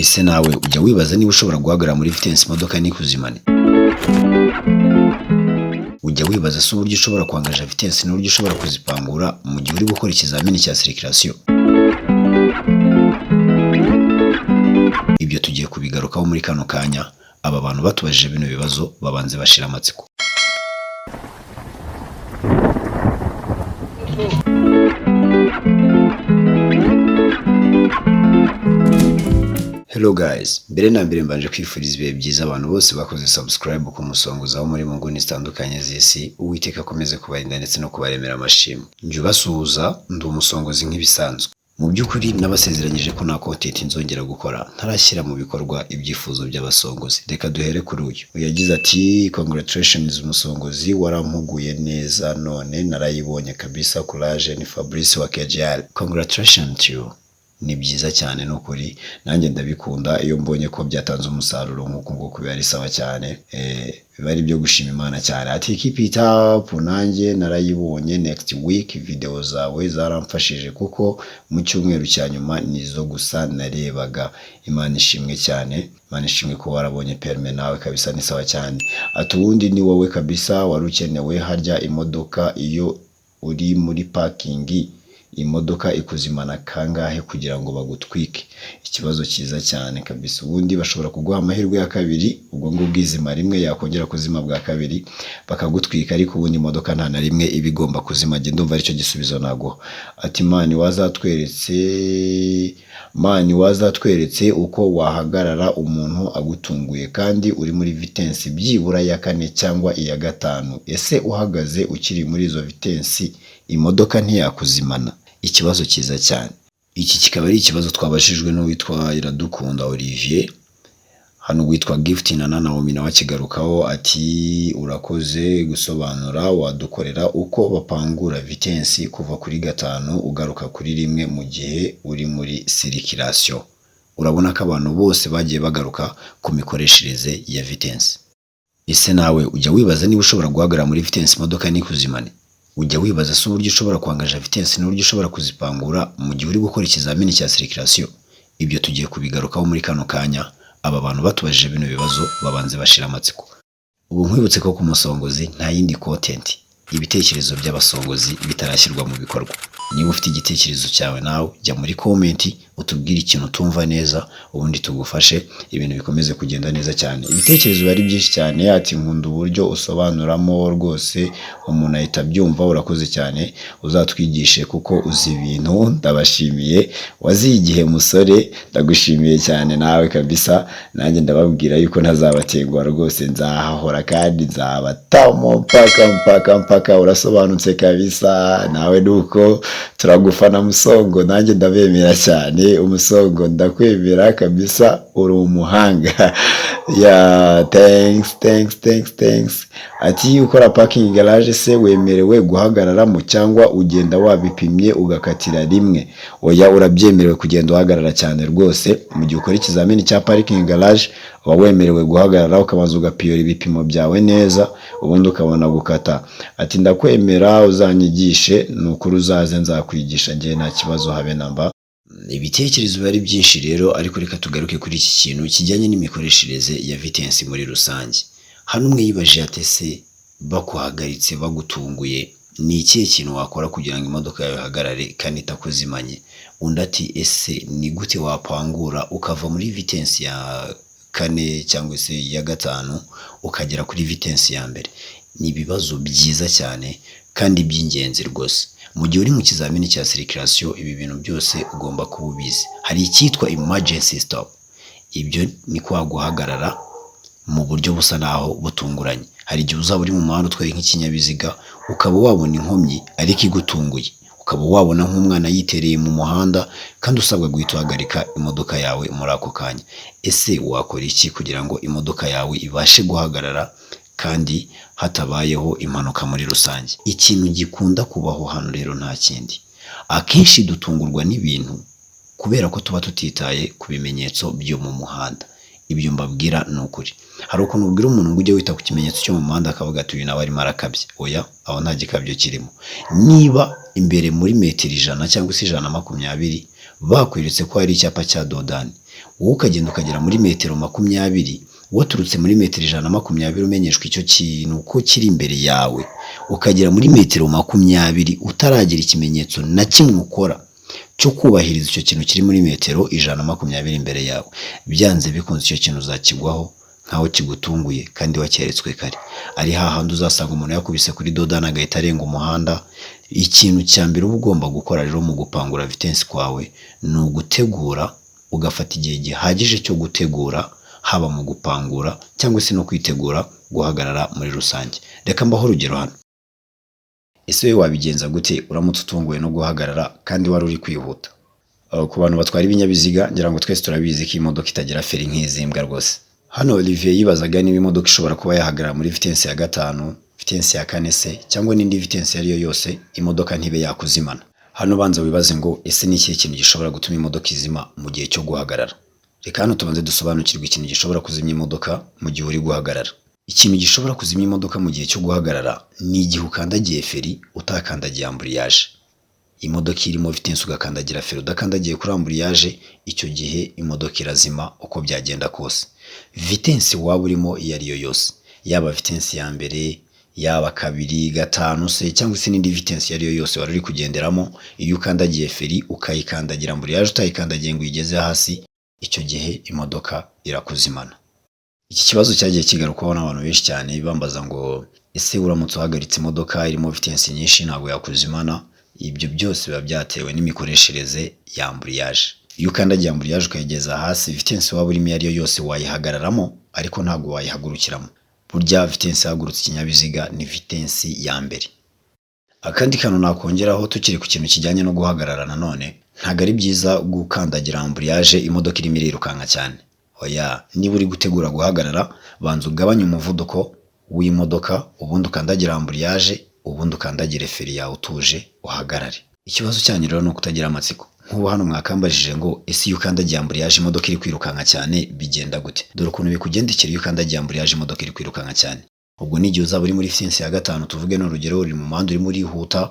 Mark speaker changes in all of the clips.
Speaker 1: Ese nawe ujya wibaza niba ushobora guhagarara muri vitesse imodoka ntikuzimane? Ujya wibaza se uburyo ushobora kwangaja vitesse n'uburyo ushobora kuzipangura mu gihe uri gukora ikizamini cya circulation? Ibyo tugiye kubigarukaho muri kano kanya. Aba bantu batubajije bino bibazo babanze bashira amatsiko. Hello guys, mbere na mbere mbanje kwifuriza ibihe byiza abantu bose bakoze subscribe ku musongozi aho muri mu nguni zitandukanye z'isi. Uwiteka akomeze kubarinda ndetse no kubaremera amashimwe. Njye ubasuhuza ndi umusongozi nk'ibisanzwe. Mu by'ukuri nabasezeranyije ko nta content nzongera gukora ntarashyira mu bikorwa ibyifuzo by'abasongozi. Reka duhere kuri uyu. Uyu yagize ati congratulations umusongozi, warampuguye neza none narayibonye kabisa, courage. Ni Fabrice wa KGL. Congratulations to you. Ni byiza cyane ni ukuri, nanjye ndabikunda iyo mbonye ko byatanze umusaruro nk'uku nguku, biba ari sawa cyane, biba ari ibyo gushima Imana cyane. Ati keep it up, nanjye narayibonye next week, video zawe zaramfashije kuko mu cyumweru cya nyuma nizo gusa narebaga. Imana ishimwe cyane, Imana ishimwe ko warabonye perme nawe kabisa, ni sawa cyane. Ati ubundi ni wowe kabisa wari ukenewe, harya imodoka iyo uri muri parking imodoka ikuzimana kangahe kugira ngo bagutwike? Ikibazo cyiza cyane kabisa. Ubundi bashobora kuguha amahirwe ya kabiri, ubwo ngubwo izima rimwe yakongera kuzima bwa kabiri bakagutwika, ariko ubundi imodoka nta na rimwe iba igomba kuzima. Njye ndumva aricyo gisubizo naguha. Ati mani wazatweretse, mani wazatweretse uko wahagarara umuntu agutunguye kandi uri muri vitesse byibura ya kane cyangwa iya gatanu. Ese uhagaze ukiri muri izo vitesse imodoka ntiyakuzimana? Ikibazo cyiza cyane. Iki kikaba ari ikibazo twabajijwe n'uwitwa Iradukunda Olivier. Hano witwa Gift na Naomi nawe akigarukaho ati urakoze gusobanura, wadukorera uko bapangura vitesse kuva kuri gatanu ugaruka kuri rimwe mu gihe uri muri circulation. Urabona ko abantu bose bagiye bagaruka ku mikoreshereze ya vitesse. Ese nawe ujya wibaza niba ushobora guhagarara muri vitesse imodoka ntikuzimane? Ujya wibaza se uburyo ushobora kwangaja vitesse n'uburyo ushobora kuzipangura mu gihe uri gukora ikizamini cya circulation? Ibyo tugiye kubigarukaho muri kano kanya. Aba bantu batubajije bino bibazo babanze bashira amatsiko. Ubu nkwibutse ko ku musongozi nta yindi content, ibitekerezo by'abasongozi bitarashyirwa mu bikorwa. Niba ufite igitekerezo cyawe nawe jya muri comment utubwire ikintu utumva neza, ubundi tugufashe ibintu bikomeze kugenda neza cyane. Ibitekerezo biba ari byinshi cyane. Ati nkunda uburyo usobanuramo rwose umuntu ahita abyumva, urakoze cyane, uzatwigishe kuko uzi ibintu, ndabashimiye. Waziye igihe musore, ndagushimiye cyane nawe kabisa. Nanjye ndababwira yuko ntazabatenguha rwose, nzahahora kandi nzabatamo mpaka mpaka mpaka. Urasobanutse kabisa nawe, nuko turagufana musongo, nanjye ndabemera cyane umusongo, ndakwemera kabisa, uri umuhanga ya. Thanks, thanks, thanks, thanks. Ati ukora parking garage se wemerewe guhagararamo cyangwa ugenda wabipimye ugakatira rimwe? Oya, urabyemerewe kugenda uhagarara cyane rwose. Mu gihe ukora ikizamini cya parking garage uba wemerewe guhagarara ukabanza ugapiyora ibipimo byawe neza, ubundi ukabona gukata. Ati ndakwemera uzanyigishe, ni ukuri uzaze nzakwigisha njye nta kibazo habe namba. Ibitekerezo biba ari byinshi rero, ariko reka tugaruke kuri iki kintu kijyanye n'imikoreshereze ya vitesse muri rusange. Hano umwe yibajije ati ese bakuhagaritse bagutunguye ni ikihe kintu wakora kugira ngo imodoka yawe ihagarare kandi itakuzimanye? Undi ati ese ni gute wapangura ukava muri vitesse ya kane cyangwa se ya gatanu ukagera kuri vitesse ya mbere? Ni ibibazo byiza cyane kandi by'ingenzi rwose. Mu gihe uri mu kizamini cya circulation ibi bintu byose ugomba kuba ubizi. Hari icyitwa emergency stop. Ibyo ni kwa guhagarara mu buryo busa naho butunguranye. Hari igihe uzaba uri mu muhanda utwaye nk'ikinyabiziga ukaba wabona inkomyi ariko igutunguye, ukaba wabona nk'umwana yitereye mu muhanda kandi usabwa guhita uhagarika imodoka yawe muri ako kanya. Ese wakora iki kugira ngo imodoka yawe ibashe guhagarara kandi hatabayeho impanuka muri rusange? Ikintu gikunda kubaho hano rero nta kindi, akenshi dutungurwa n'ibintu kubera ko tuba tutitaye ku bimenyetso byo mu muhanda. Ibyo mbabwira ni ukuri. Hari ukuntu ubwira umuntu ngo ujye wita ku kimenyetso cyo mu muhanda akavuga ati uyu nawe arimo arakabya. Oya, aho nta gikabyo kirimo. Niba imbere muri metero 100 cyangwa se 120 bakweretse ko hari icyapa cya dodani, Wowe ukagenda ukagera muri metero 20, waturutse muri metero 120 umenyeshwa icyo kintu ko kiri imbere yawe, ukagera muri metero 20 utaragira ikimenyetso na kimwe ukora cyo kubahiriza icyo kintu kiri muri metero 120 imbere yawe, byanze bikunze icyo kintu uzakigwaho nkaho kigutunguye kandi wacyeretswe kare. Ari hahandi uzasanga umuntu yakubise kuri dodani agahita arenga umuhanda. Ikintu cya mbere uba ugomba gukora rero mu gupangura vitensi kwawe ni ugutegura, ugafata igihe gihagije cyo gutegura, haba mu gupangura cyangwa se no kwitegura guhagarara muri rusange. Reka mbahe urugero hano. Ese wowe wabigenza gute uramutse utunguwe no guhagarara kandi wari uri kwihuta? Ku bantu batwara ibinyabiziga, ngira ngo twese turabizi ko imodoka itagira feri nk'iz'imbwa rwose. Hano Olivier yibazaga niba imodoka ishobora kuba yahagarara muri vitensi ya 5, vitensi ya 4 se cyangwa n'indi vitensi iyo ari yo yose, imodoka ntibe yakuzimana. Hano banza wibaze ngo ese ni ikihe kintu gishobora gutuma imodoka izima mu gihe cyo guhagarara? Reka hano tubanze dusobanukirwe ikintu gishobora kuzimya imodoka mu gihe uri guhagarara. Ikintu gishobora kuzimya imodoka mu gihe cyo guhagarara ni igihe ukandagiye feri utakandagiye amburiyaje. Imodoka irimo vitensi ugakandagira feri udakandagiye kuri amburiyaje, icyo gihe imodoka irazima uko byagenda kose. Vitensi waba urimo iyo ari yo yose, yaba vitensi ya mbere, yaba 2, 5 se cyangwa se n'indi vitensi iyo ari yo yose wari uri kugenderamo, iyo ukandagiye feri ukayikandagira amburiyaje utayikandagiye ngo uyigeze hasi, icyo gihe imodoka irakuzimana. Iki kibazo cyagiye kigarukwaho n'abantu benshi cyane bambaza ngo ese uramutse uhagaritse imodoka irimo vitensi nyinshi ntabwo yakuzimana? Ibyo byose biba byatewe n'imikoreshereze ya amburiyaje. Iyo ukandagiye amburiyaje ukayigeza hasi, vitensi waba urimo iyo ari yo yose wayihagararamo, ariko ntabwo wayihagurukiramo. Burya vitensi ihagurutse ikinyabiziga ni vitensi ya mbere. Akandi kantu nakongeraho tukiri ku kintu kijyanye no guhagarara nanone, ntabwo ari byiza gukandagira amburiyaje imodoka irimo irirukanka cyane. Oya, niba uri gutegura guhagarara, banza ugabanye umuvuduko w'imodoka, ubundi ukandagira amburiyaje, ubundi ukandagire feri yawe utuje uhagarare. Ikibazo cyanyu rero ni ukutagira amatsiko. Nk'ubu hano mwakambajije ngo ese iyo ukandagiye amburiyaje imodoka iri kwirukanka cyane bigenda gute? Dore ukuntu bikugendekera iyo ukandagiye amburiyaje imodoka iri kwirukanka cyane. Ubwo n'igihe uzaba uri muri vitensi ya 5, tuvuge n'urugero, uri mu muhanda urimo urihuta,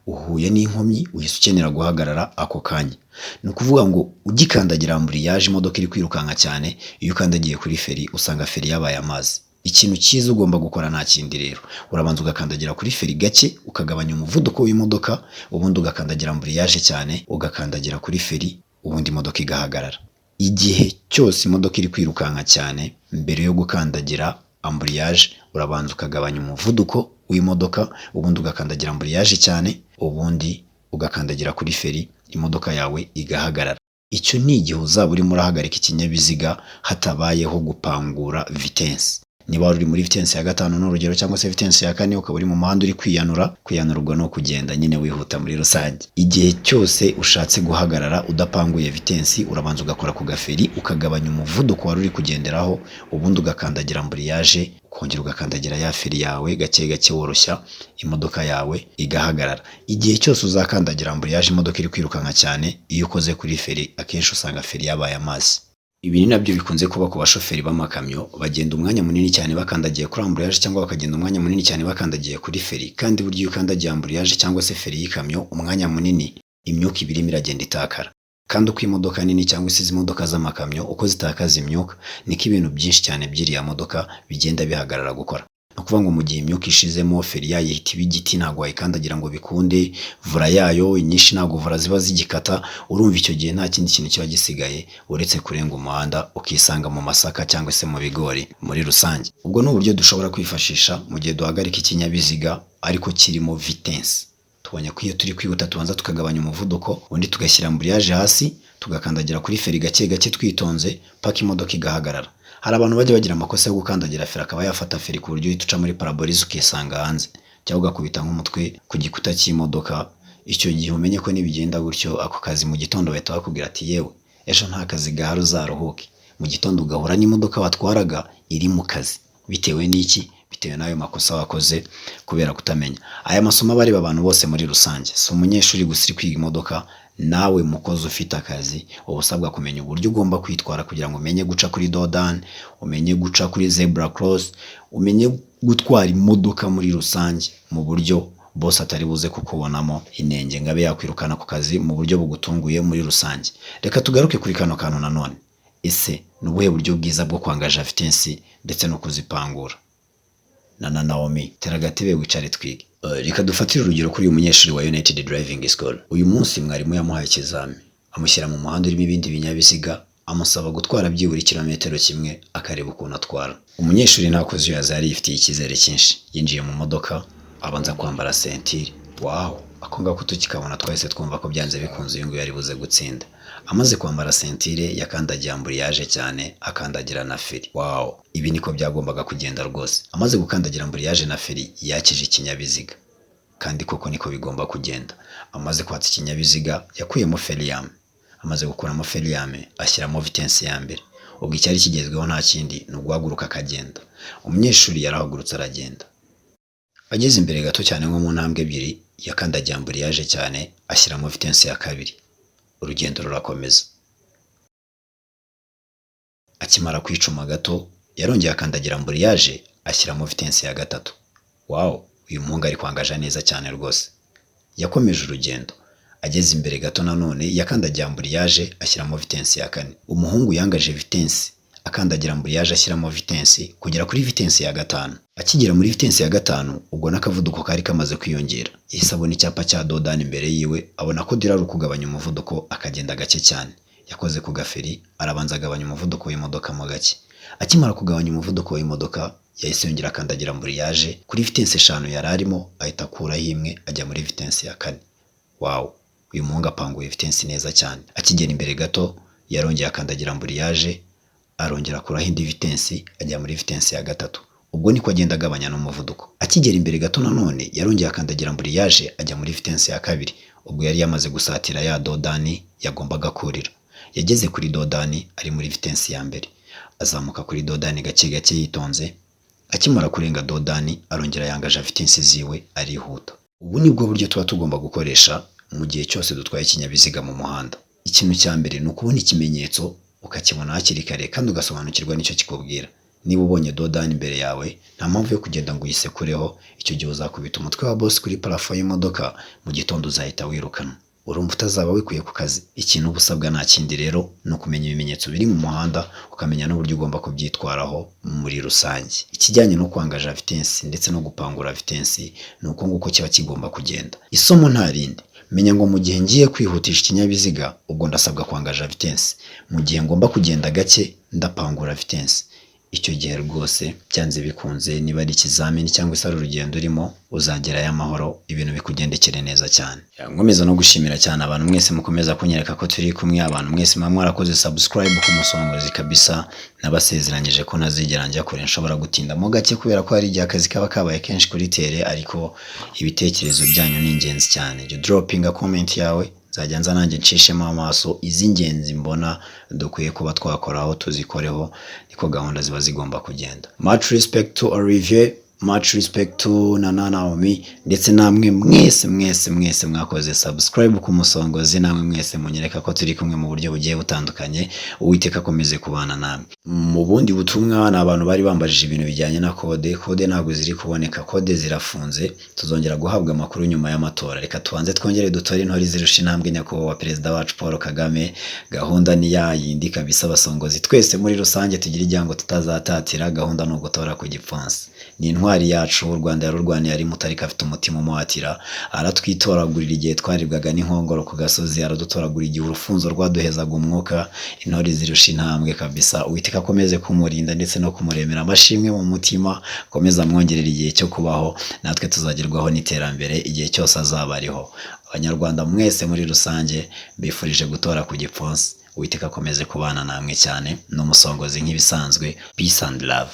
Speaker 1: uhuye n'inkomyi, uhise ukenera guhagarara ako kanya. Ni ukuvuga ngo ugikandagira amburiyaje imodoka iri kwirukanka cyane, iyo ukandagiye kuri feri usanga feri yabaye amazi. Ikintu cyiza ugomba gukora nta kindi rero, urabanza ugakandagira kuri feri gake, ukagabanya umuvuduko w'imodoka, ubundi ugakandagira amburiyaje cyane, ugakandagira kuri feri, ubundi imodoka igahagarara. Igihe cyose imodoka iri kwirukanka cyane, mbere yo gukandagira amburiyaje urabanza ukagabanya umuvuduko w'imodoka, ubundi ugakandagira amburiyaje cyane, ubundi ugakandagira kuri feri, imodoka yawe igahagarara. Icyo ni igihe uzaba urimo urahagarika ikinyabiziga hatabayeho gupangura vitensi. Niba wari uri muri vitensi ya 5 n'urugero cyangwa se vitensi ya 4, ukaba uri mu muhanda uri kwiyanura, kwiyanurwa no kugenda nyine wihuta muri rusange. Igihe cyose ushatse guhagarara udapanguye vitensi, urabanza ugakora ku gaferi, ukagabanya umuvuduko wari uri kugenderaho, ubundi ugakandagira amburiyaje, ukongera ugakandagira ya feri yawe gake gake woroshya, imodoka yawe igahagarara. Igihe cyose uzakandagira amburiyaje imodoka iri kwirukanka cyane, iyo ukoze kuri feri akenshi usanga feri yabaye amazi. Ibi ni nabyo bikunze kuba ku bashoferi b'amakamyo, bagenda umwanya munini cyane bakandagiye kuri amburiyaje cyangwa bakagenda umwanya munini cyane bakandagiye kuri feri, kandi burya iyo ukandagiye amburiyaje cyangwa se feri y'ikamyo umwanya munini, imyuka iba irimo iragenda itakara. Kandi uko imodoka nini cyangwa se izi modoka z'amakamyo uko zitakaza imyuka, niko ibintu byinshi cyane by'iriya modoka bigenda bihagarara gukora. Ni ukuvuga ngo mu gihe imyuka ishizemo, feri yayo ihita iba igiti, ntabwo wayikandagira ngo bikunde, vura yayo inyinshi ntabwo vura ziba zigikata, urumva icyo gihe nta kindi kintu kiba gisigaye uretse kurenga umuhanda ukisanga mu masaka cyangwa se mu bigori muri rusange. Ubwo ni uburyo dushobora kwifashisha mu gihe duhagarika ikinyabiziga ariko kirimo vitensi. Tubonye ko iyo turi kwihuta tubanza tukagabanya umuvuduko, ubundi tugashyira amburiyaje hasi, tugakandagira kuri feri gake gake twitonze paka imodoka igahagarara. Hari abantu bajya bagira amakosa yo gukandagira feri akaba yafata feri ku buryo uhita uca muri parabolize ukisanga hanze, cyangwa ugakubita nk'umutwe ku gikuta cy'imodoka. Icyo gihe umenye ko nibigenda gutyo, ako kazi mu gitondo bahita bakubwira ati yewe ejo nta kazi gahari uzaruhuke. Mu gitondo ugahura n'imodoka watwaraga iri mu kazi. Bitewe n'iki? Bitewe n'ayo makosa wakoze kubera kutamenya. Aya masomo aba areba abantu bose muri rusange, si umunyeshuri gusa uri kwiga imodoka, nawe mukozi ufite akazi uba usabwa kumenya uburyo ugomba kwitwara kugira ngo umenye guca kuri dodani, umenye guca kuri zebura korosi, umenye gutwara imodoka muri rusange mu buryo bose atari buze kukubonamo inenge ngo abe yakwirukana ku kazi mu buryo bugutunguye muri rusange. Reka tugaruke kuri kano kantu nanone. Ese ni ubuhe buryo bwiza bwo kwangaja vitesse ndetse no kuzipangura? Na Naomi, tera agatebe wicare twige. Reka dufatire urugero kuri uyu munyeshuri wa United Driving School. Uyu munsi mwarimu yamuhaye ikizami, amushyira mu muhanda urimo ibindi binyabiziga, amusaba gutwara byibura ikirometero kimwe akareba ukuntu atwara. Umunyeshuri nta kuzuyaza, yari yifitiye icyizere cyinshi. Yinjiye mu modoka, abanza kwambara ceinture. Wow, ako ngako tukikabona twahise twumva ko byanze bikunze uyu nguyu yari buze gutsinda. Amaze kwambara ceinture, yakandagiye embrayage cyane, akandagira na feri. Wow, ibi niko byagombaga kugenda rwose. Amaze gukandagira embrayage na feri, yakije ikinyabiziga, kandi koko niko bigomba kugenda. Amaze kwatsa ikinyabiziga, yakuyemo frein à main. Amaze gukuramo frein à main, ashyiramo vitesse ya mbere. Ubwo icyari kigezweho nta kindi, ni uguhaguruka akagenda. Umunyeshuri yarahagurutse aragenda. Ageze imbere gato cyane, nko mu ntambwe ebyiri, yakandagiye embrayage cyane, ashyiramo vitesse ya kabiri. Urugendo rurakomeza. Akimara kwicuma gato, yarongeye akandagira embrayage, ashyiramo vitesse ya gatatu. Wow, uyu muhungu ari kwangaja neza cyane rwose. Yakomeje urugendo. Ageze imbere gato nanone, yakandagiye embrayage, ashyiramo vitesse ya kane. Umuhungu yangaje vitesse, akandagira embrayage, ashyiramo vitesse kugera kuri vitesse ya gatanu. Akigera muri vitesse ya gatanu, ubwo n'akavuduko kari kamaze kwiyongera, yahise abona icyapa cya dodani imbere yiwe, abona ko dira ari ukugabanya umuvuduko akagenda gake cyane. Yakoze ku gaferi, arabanza agabanya umuvuduko w'imodoka mo gake. Akimara kugabanya umuvuduko w'imodoka, yahise yongera akandagira embrayage. Kuri vitesse 5 yari arimo, ahita akuraho imwe, ajya muri vitesse ya kane. Wow, uyu muhungu apanguye vitesse neza cyane. Akigera imbere gato, yarongeye akandagira embrayage, arongera akuraho indi vitesse, ajya muri vitesse ya gatatu. Ubwo niko agenda agabanya n'umuvuduko. Akigera imbere gato nanone, yarongeye akandagira embrayage, ajya muri vitesse ya kabiri. Ubwo yari yamaze gusatira ya dodani yagombaga kurira. Yageze kuri dodani ari muri vitesse ya mbere, azamuka kuri dodani gake gake yitonze. Akimara kurenga dodani, arongera yangaje vitesse ziwe, arihuta. Ubu nibwo buryo tuba tugomba gukoresha mu gihe cyose dutwaye ikinyabiziga mu muhanda. Ikintu cya mbere ni ukubona ikimenyetso, ukakibona hakiri kare kandi ugasobanukirwa n'icyo kikubwira. Niba ubonye dodani imbere yawe, nta mpamvu yo kugenda ngo uyisekureho. Icyo gihe uzakubita umutwe wa bosi kuri plafond y'imodoka, mu gitondo uzahita wirukanwa. Urumva utazaba wikuye ku kazi? Ikintu uba usabwa nta kindi rero, ni ukumenya ibimenyetso biri mu muhanda, ukamenya n'uburyo ugomba kubyitwaraho muri rusange. Ikijyanye no kwangaja vitesse ndetse no gupangura vitesse, ni uko nguko kiba kigomba kugenda. Isomo nta rindi: menya ngo mu gihe ngiye kwihutisha ikinyabiziga, ubwo ndasabwa kwangaja vitesse; mu gihe ngomba kugenda gake, ndapangura vitesse. Icyo gihe rwose byanze bikunze, niba ari ikizamini cyangwa se ari urugendo urimo, uzagerayo amahoro, ibintu bikugendekere neza cyane. Nkomeza no gushimira cyane abantu mwese mukomeza kunyereka ko turi kumwe, abantu mwese muba mwarakoze subscribe ku Musongozi kabisa. Nabasezeranyije ko ntazigera njya kure. Nshobora gutindamo gake kubera ko hari igihe akazi kaba kabaye kenshi kuri terrain, ariko ibitekerezo byanyu ni ingenzi cyane. Jya dropinga comment yawe, nzajya nza nanjye nshishemo amaso, iz'ingenzi mbona dukwiye kuba twakoraho tuzikoreho. Niko gahunda ziba zigomba kugenda. Much respect to Olivier, much respect to Nana Naomi, ndetse namwe mwese mwese mwese mwakoze subscribe ku Musongozi, namwe mwese munyereka ko turi kumwe mu buryo bugiye butandukanye. Uwiteka akomeze kubana namwe. Mu bundi butumwa, ni abantu bari bambajije ibintu bijyanye na code. Code ntabwo ziri kuboneka, code zirafunze. Tuzongera guhabwa amakuru nyuma y'amatora. Reka tubanze twongere dutore intore zirusha intambwe nyakubahwa perezida wacu Paul Kagame. Gahunda ni ya yindi kabisa. Abasongozi twese muri rusange tugira igihango tutazatatira. Gahunda ni ugutora ku gipfunsi. Ni intwari yacu, u Rwanda yarurwaniye ari muto, ariko afite umutima umuhatira. Aratwitoragurira igihe twaribwaga n'inkongoro ku gasozi, aradutoragura igihe urufunzo rwaduhezaga umwuka. Intore zirusha intambwe kabisa. Uwiteka akomeze kumurinda ndetse no kumuremera amashimwe mu mutima, akomeze amwongerera igihe cyo kubaho. Natwe tuzagerwaho n'iterambere igihe cyose azaba ariho. Abanyarwanda mwese muri rusange, mbifurije gutora ku gipfunsi. Uwiteka akomeze kubana namwe cyane. Ni Umusongozi nk'ibisanzwe. Peace and love.